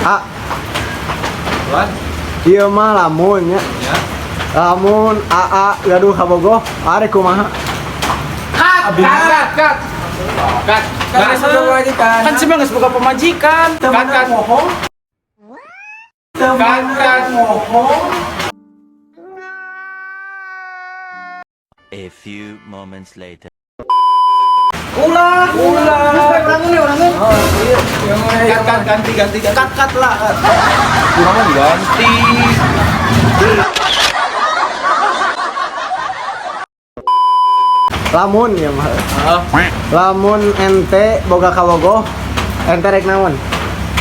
Ah, What? Ieu mah lamun nya. Ya. Lamun AA gaduh kabogoh, arek kumaha? Cut, cut, cut. Cut. Kan geus boga pamajikan. Kan sih geus boga pamajikan. Cut, cut. Bohong. Cut, cut. Bohong. A few moments later. Ulah, ulah. Ulah, ulah. Cut, cut, ganti, ganti, ganti. Cut, cut lah. Cut. Kurang mah diganti. Lamun ya mah. Heeh. Lamun ente boga kabogoh, ente rek naon?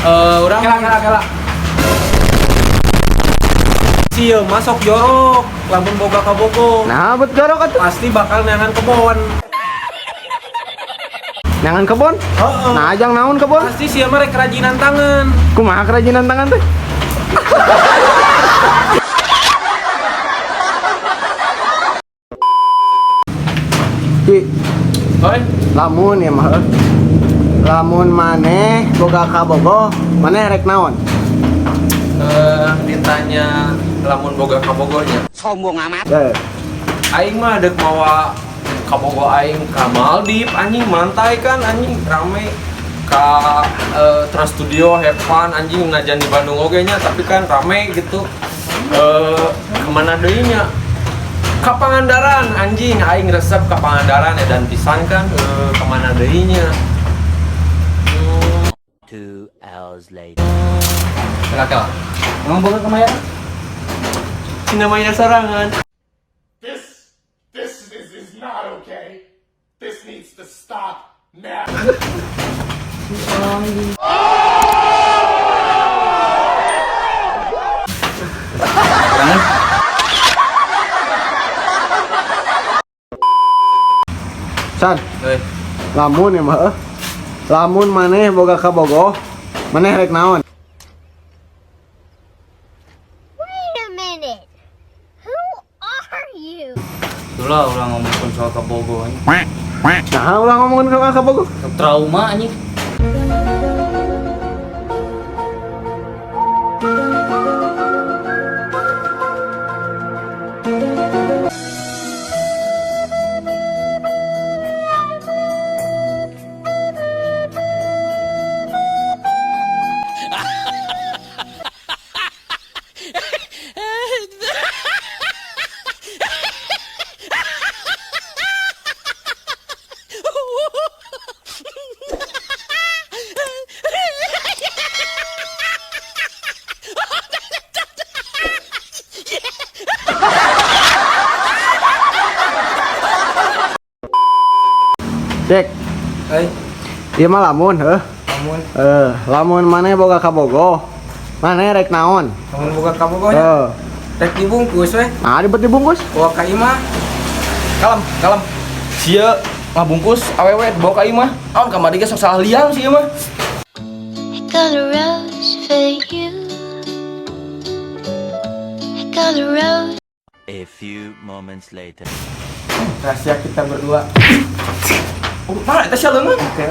Eh, urang Kela, kela, kela. Sia masuk jorok, lamun boga kabogoh. Nah, bet jorok atuh. Pasti bakal neangan kebon. Neangan kebon? Heeh. Nah, ajang naon kebon? Pasti sia mah rek kerajinan tangan. Kumaha kerajinan tangan teh? Ki, Oi, lamun ya mah. Lamun maneh boga kabogoh, maneh rek naon? eh, ditanya lamun boga kabogohnya. Eh, Aing mah dek mawa kabogoh aing ka Maldives anjing, mantai kan anjing, rame ka Trans Studio, have fun anjing, najan di Bandung oge nya, tapi kan rame gitu. Eh, kemana deui nya? Ka Pangandaran anjing, aing resep ka Pangandaran edan pisan kan. Eh, kemana deui nya? 2 hours later. Kela kela. Emang boga kemaya? Cina mainan sorangan. This is not okay. This needs to stop now. Jangan. San, Euy, lamun ya mah. Lamun maneh boga kabogoh, maneh rek naon? Wait a minute. Who are you? Itulah ulah ngomongin soal kabogoh anjing. Nah, ulah ngomongin soal kabogoh. Trauma anjing. Cek, Hei, ieu mah lamun heuh. lamun. Eh, lamun maneh boga kabogoh, maneh rek naon? Lamun boga kabogohnya. Eh, Rek dibungkus weh. nah ribet dibungkus. Bawa ka imah. Kalem, kalem. Sia ngabungkus awewe bawa ka imah. Aon kamari ge sok salah liang sia mah. I got a rose for you. I got a rose. A few moments later. Rahasia kita berdua. Oh, mana eta sia leungeun? Oke.